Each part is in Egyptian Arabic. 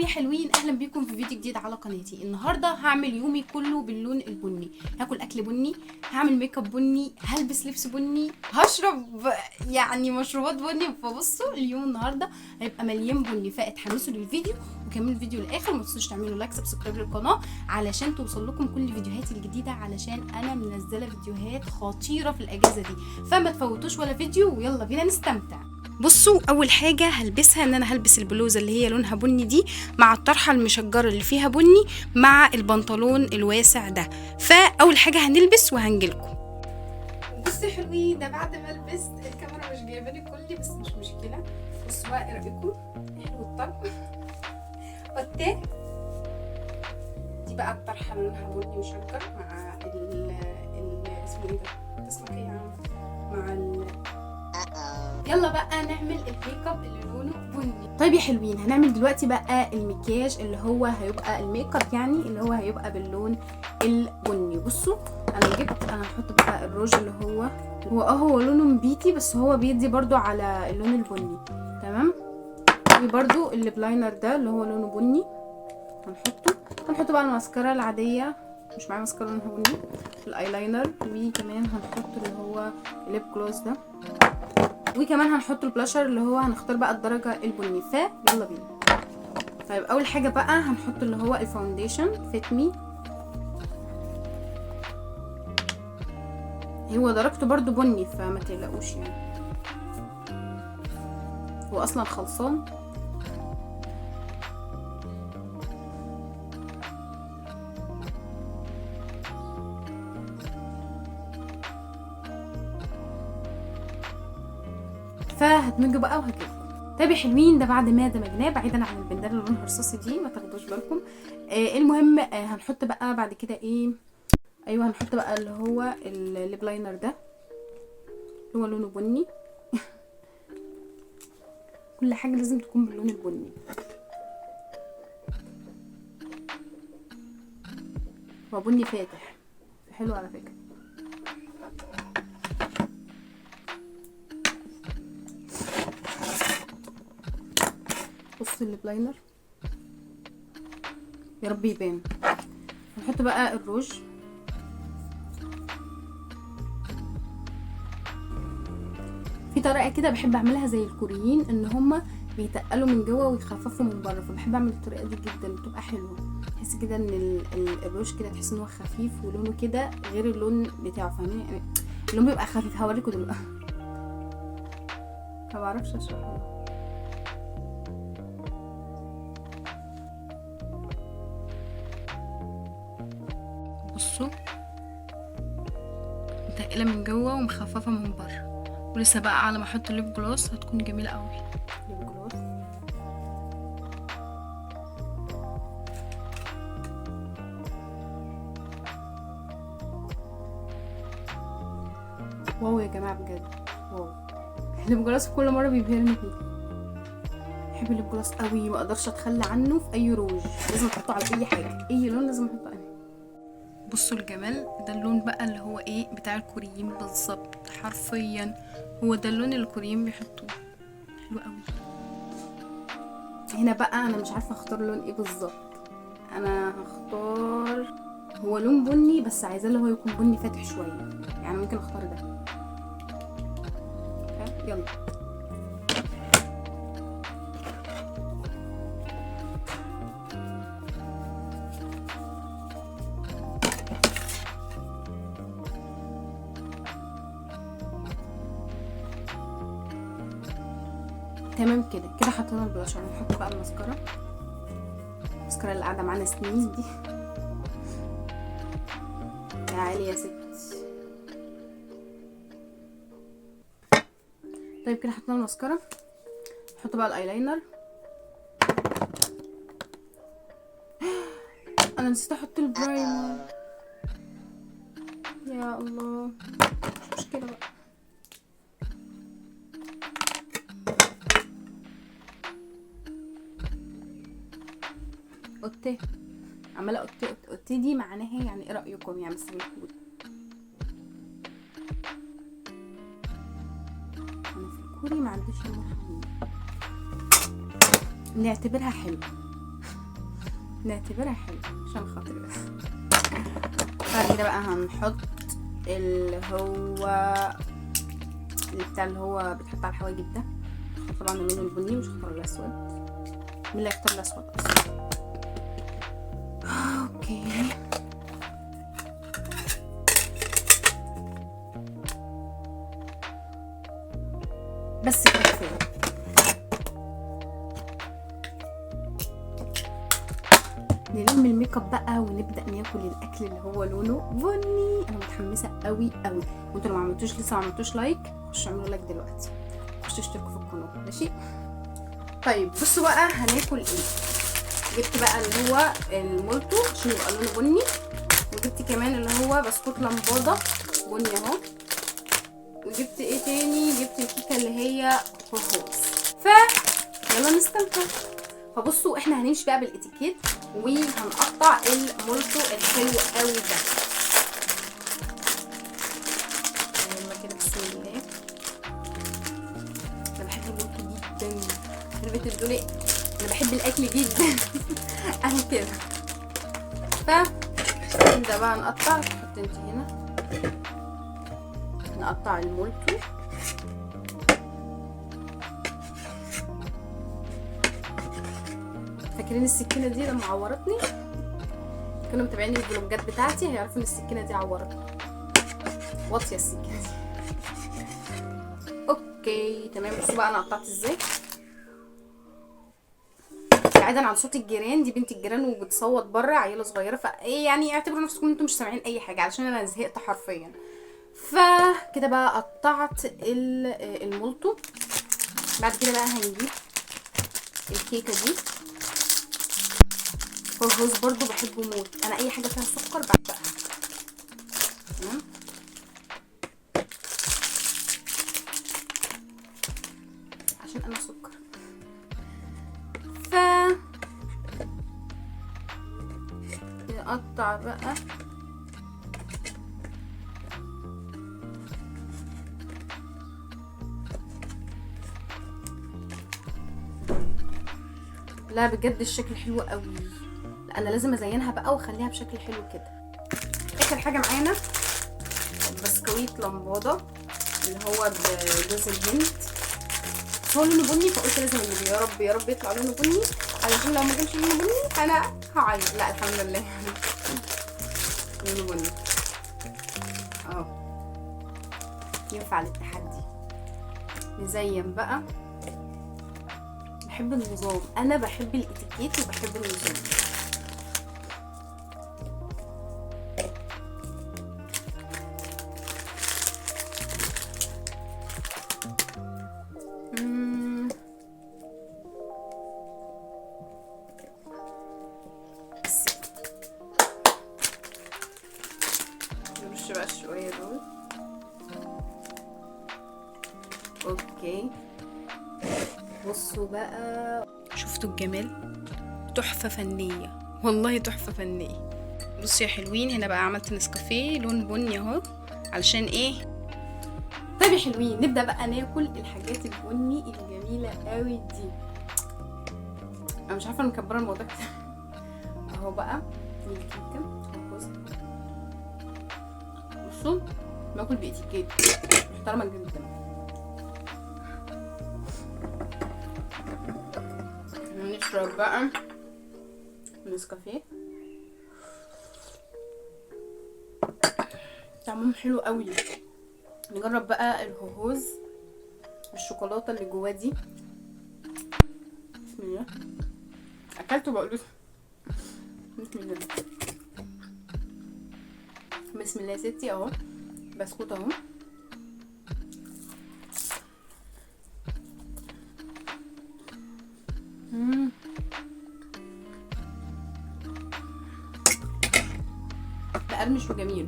يا حلوين، اهلا بيكم في فيديو جديد على قناتي. النهارده هعمل يومي كله باللون البني. هاكل اكل بني، هعمل ميك اب بني، هلبس لبس بني، هشرب يعني مشروبات بني. فبصوا اليوم النهارده هيبقى مليان بني، فاتحمسوا للفيديو وكملوا الفيديو للاخر. وما تنسوش تعملوا like subscribe للقناة علشان توصل لكم كل فيديوهاتي الجديدة، علشان انا منزله فيديوهات خطيرة في الاجازة دي، فما تفوتوش ولا فيديو. ويلا بينا نستمتع. بصوا اول حاجة هلبسها ان انا هلبس البلوزة اللي هي لونها بني دي مع الطرحة المشجره اللي فيها بني مع البنطلون الواسع ده. فاول حاجة هنلبس وهنجيلكم. بصوا يا حلوين، ده بعد ما لبست الكاميرا مش جايباني كلي، بس مش مشكلة. بصوا بقى، ايه رايكم؟ حلو الطرح والتاني دي بقى الطرحة اللي لونها بني مشجر مع ال اسمه ايه ده، اسمه ايه يا عم، مع ال يلا بقى نعمل الميك اب اللي لونه بني. طيب يا حلوين، هنعمل دلوقتي بقى المكياج اللي هو هيبقى الميك اب، يعني اللي هو هيبقى باللون البني. بصوا انا جبت، انا هحط بقى الروج اللي هو هو لونه نبيتي، بس هو بيدي برضو على اللون البني، تمام. وبرضو ال lip liner ده اللي هو لونه بني هنحطه. هنحط بقى الماسكارا العادية، مش معايا ماسكارا لونها بني، الايلاينر، وكمان هنحط اللي هو ال lip gloss ده، وكمان هنحط البلاشر اللي هو هنختار بقى الدرجة البني. فيلا بينا. طيب اول حاجة بقى هنحط اللي هو ال foundation Fit Me، هو درجته برضو بني فما تقلقوش، يعني هو اصلا خلصان. فهدمجه بقى وهجيلكم. طيب يا حلوين، ده بعد ما دمجناه، بعيدا عن البندانه اللي لونها رصاصي دي ما تاخدوش بالكم. المهم هنحط بقى بعد كده ايه، ايوه هنحط بقى اللي هو ال lip liner ده اللي هو لونه بني. كل حاجة لازم تكون باللون البني. هو بني فاتح، حلو على فكرة. بص ال lip liner يا رب يبان. هنحط بقى الروج. في طريقه كده بحب اعملها زي الكوريين، ان هما بيتقلوا من جوه ويخففوا من بره، فبحب اعمل الطريقة دي جدا، بتبقى حلوة. تحس كده ان الروج كده تحس ان هو خفيف ولونه كده غير اللون بتاعه، فاهمين؟ يعني اللون بيبقى خفيف. هوريكم دلوقتي، ما بعرفش اشرحه. بصوا متقله من جوه ومخففه من بره، ولسه بقى على ما احط ال lip gloss هتكون جميلة قوي. lip gloss wow يا جماعة، بجد wow. ال lip gloss كل مرة بيبهرني فيه. بحب ال lip gloss قوي، ما اقدرش اتخلى عنه في اي روج، لازم احطه على اي حاجة، اي لون لازم احطه عليه. بصوا الجمال ده، اللون بقى اللي هو ايه بتاع الكوريين بالظبط، حرفيا هو ده اللون اللي الكوريين بيحطوه، حلو قوي. هنا بقى انا مش عارفه اختار لون ايه بالظبط. انا هختار هو لون بني، بس عايزاه اللي هو يكون بني فاتح شوية، يعني ممكن اختار ده. يلا تمام كده. كده حطينا البلاشر. نحط بقى الماسكارا، الماسكارا اللي قاعدة معانا سنين دي. تعالي يا ست. طيب كده حطينا الماسكارا، نحط بقى الايلاينر. انا نسيت احط ال primer، يا الله مش مشكلة بقى. قلت عماله قلت قلت دي معناها يعني ايه رايكم؟ يعني بس بالكوري، انا في الكوري ما عنديش المرحلة، نعتبرها حلوة. نعتبرها حلو عشان خاطري بس. بعد كده بقى هنحط اللي هو اللي بتاع اللي هو بيتحط على الحواجب ده، طبعا اللون البني، مش هختار الاسود. مين اللي هيختار الاسود اصلا؟ okay بس كده كفاية. نلم الميك اب بقى ونبدا ناكل الاكل اللي هو لونه بني. انا متحمسة قوي قوي، وانتوا لو ما عملتوش لسه ما عملتوش like، خشوا اعملوا like دلوقتي، خشوا اشتركوا في القناة، ماشي؟ طيب بصوا بقى هناكل ايه. جبت بقى اللي هو المولتو عشان يبقى لونه بني، وجبت كمان اللي هو بسكوت لمبادة بني اهو، وجبت ايه تاني، جبت الكيكه اللي هي هوهوز. ف يلا نستمتع. فبصوا احنا هنمشي بقى بالاتيكيت وهنقطع المولتو الحلو قوي ده. يلا كده بسم الله. انا بحب المولتو جدا، انا بتقولي انا بحب الاكل جدا اهو كده. ف نبدا بقى نقطع. تحط انت هنا، نقطع المولتو. فاكرين السكينة دي لما عورتني؟ كانوا متابعين الفلوجات بتاعتي هيعرفوا ان السكينة دي عورتني، واطية السكينة دي. okay تمام. بصوا بقى انا قطعت ازاي، بعيدا عن صوت الجيران، دي بنت الجيران وبتصوت بره، عيله صغيرة، فايه يعني اعتبروا نفسكم انتم مش سامعين اي حاجة علشان انا زهقت حرفيا. فكده بقى قطعت المولتو. بعد كده بقى هنجيب الكيكه دي، هوهوز برضو بحبه موت، انا اي حاجة فيها سكر بعشقها. تمام عشان انا سكر. ف نقطع بقى لا بجد الشكل حلو قوي، لا انا لازم ازينها بقى واخليها بشكل حلو كده. اخر حاجة معانا بسكويت لمبادة اللي هو بجوز الهند، هو لونه بني فقلت لازم اجيبه، يا رب يا رب يطلع لونه بني، علشان لو ما كانش لونه بني انا هعيط. لا الحمد لله لونه بني اهو، ينفع للتحدي. نزين بقى. بحب النظام، انا بحب الاتيكيت وبحب النظام. نرش بقى شوية دول. okay بصوا بقى، شفتوا الجمال؟ تحفة فنية والله، تحفة فنية. بصوا يا حلوين، هنا بقى عملت نسكافيه لون بني اهو علشان ايه. طيب يا حلوين نبدأ بقى ناكل الحاجات البني الجميلة قوي دي. انا مش عارفة انا مكبرة الموضوع كده اهو بقى الكيكة. بصوا باكل بإتيكيت محترمة جدا. نشرب بقى نسكافيه، طعمهم حلو قوي. نجرب بقى الهوهوز بالشوكولاته اللي جواه دي. بسم الله. اكلته بقول بسم الله. بسم الله يا ستي اهو بسكوت اهو. مقرمش وجميل.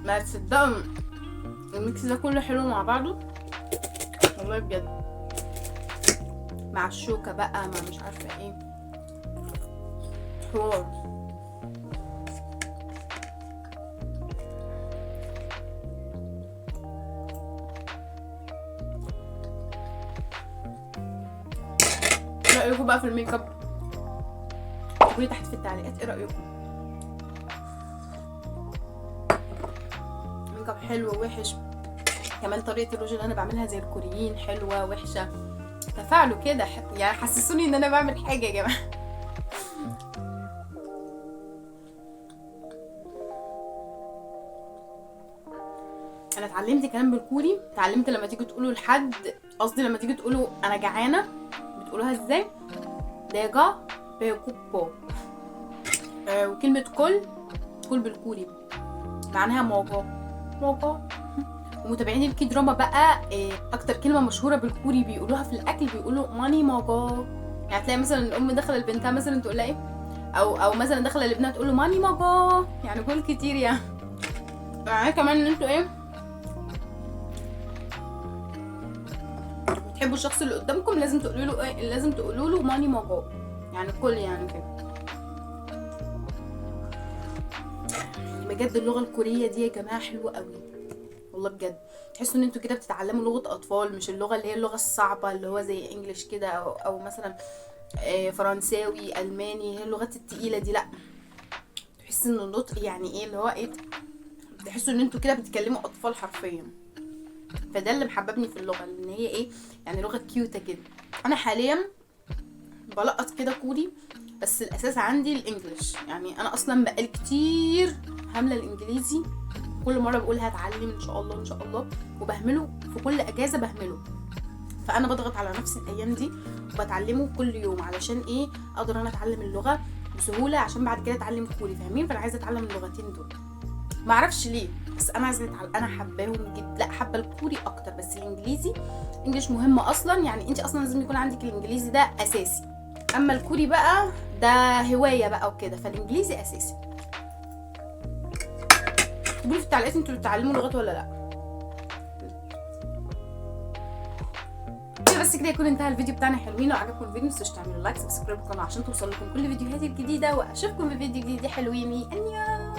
ما تصدقوا ال mix ده كله حلو مع بعضه والله بجد، مع الشوكة بقى، مع مش عارفة ايه، حوار. رايكم بقى في الميك اب؟ اكتبوا لي تحت في التعليقات ايه رايكم. ميك اب حلو ووحش، كمان طريقه الروج اللي انا بعملها زي الكوريين حلوة وحشة. تفاعلوا كده، يعني حسسوني ان انا بعمل حاجة يا جماعة. انا اتعلمت كلام بالكوري، اتعلمت لما تيجي تقولوا لحد، قصدي لما تيجي تقولوا انا جعانة بتقولوها ازاي؟ 내가 배고파. وكلمه كل، كل بالكوري معناها 먹어 먹어. ومتابعين ال K-drama بقى، اكتر كلمة مشهورة بالكوري بيقولوها في الاكل بيقولوا 많이 먹어. يعني تلاقي مثلا الام داخله لبنتها مثلا تقول لها ايه، او مثلا داخله لابنها تقول له 많이 먹어، يعني كل كتير يعني. يعني كمان ان انتوا ايه بتحبوا الشخص اللي قدامكم لازم تقولوا له ايه، لازم تقولوا له 많이 먹어، يعني كل يعني كده. بجد اللغة الكورية دي يا جماعة حلوة قوي والله بجد. تحسوا ان انتوا كده بتتعلموا لغة اطفال، مش اللغة اللي هي اللغة الصعبة اللي هو زي English كده او مثلا فرنساوي الماني، هي اللغات التقيله دي. لا، تحس ان النطق يعني ايه اللي هو ايه، تحسوا ان انتوا كده بتتكلموا اطفال حرفيا. فده اللي محببني في اللغة، ان هي ايه يعني لغة كيوته كده. انا حاليا بلقط كده كوري، بس الاساس عندي ال English. يعني انا اصلا بقالي كتير هامله الانجليزي، كل مرة بقول هتعلم ان شاء الله ان شاء الله، وبهمله في كل اجازه بهمله. فانا بضغط على نفسي الايام دي وبتعلمه كل يوم، علشان ايه اقدر انا اتعلم اللغة بسهولة، عشان بعد كده اتعلم كوري، فاهمين؟ فانا عايزه اتعلم اللغتين دول، معرفش ليه بس انا عايزه اتعلم، انا حباهم جدا. لا، حابة الكوري اكتر، بس الانجليزي English مهم اصلا، يعني انت اصلا لازم يكون عندك الانجليزي ده اساسي، اما الكوري بقى ده هواية بقى وكده، فالانجليزي اساسي. اكتبوا لي في التعليقات انتوا بتتعلموا لغات ولا لا. بس كده يكون انتهى الفيديو بتاعنا حلوين. لو عجبكم الفيديو متنسوش تعملوا like subscribe القناة عشان توصل لكم كل فيديوهاتي الجديدة، واشوفكم في فيديو جديد يا حلويني. 안녕.